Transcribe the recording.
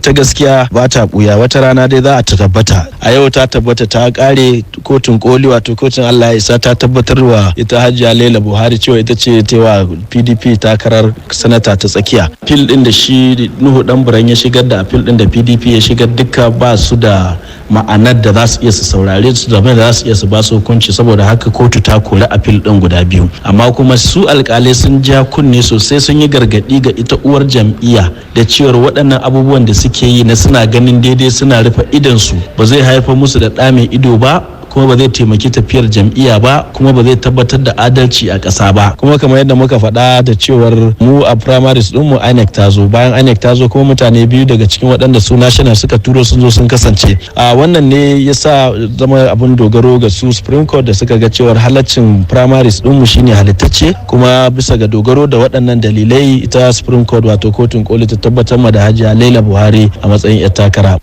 Ita gaskiya ba ta buya, wata rana dai za a ta tabbata. A yau ta tabbata, ta kare. Kotun Koli, wato kotun Allah ya isa, ta tabbatar wa ita Hajiya Laila Buhari cewa ita ce ta PDP takarar sanata ta tsakiya. Appeal din da shi Nuhu Danburan ya shigar da appeal din da PDP ya shigar, duka ba su da ma'anar da za su iya su saurare su da za su iya su ba su hukunci. Saboda haka kotu ta kori appeal din guda biyu. Amma kuma su alkalai sun ja kunne sosai, sun yi gargadi ga ita uwar jam'iyya da cewar waɗannan abubuwan da suke yi na suna ganin daidai suna rufe idonsu ba zai haifar musu da ɗa mai ido ba, kuma ba zai taimaki tafiyar jam'iyya ba, kuma ba zai tabbatar da adalci a ƙasa ba. Kuma kamar yadda muka faɗa da cewar mu a primaries ɗinmu, INEC ta zo. Bayan INEC ta zo kuma, mutane biyu daga cikin waɗanda su national suka turo sun zo sun kasance. A wannan ne ya sa zama abin dogaro ga su Supreme Court da suka ga cewar halaccin primaries ɗinmu shine halittacce. Kuma bisa ga dogaro da waɗannan dalilai, ita Supreme Court, wato Kotun Koli, ta tabbatar ma da Hajiya Laila Buhari a matsayin 'yar takara.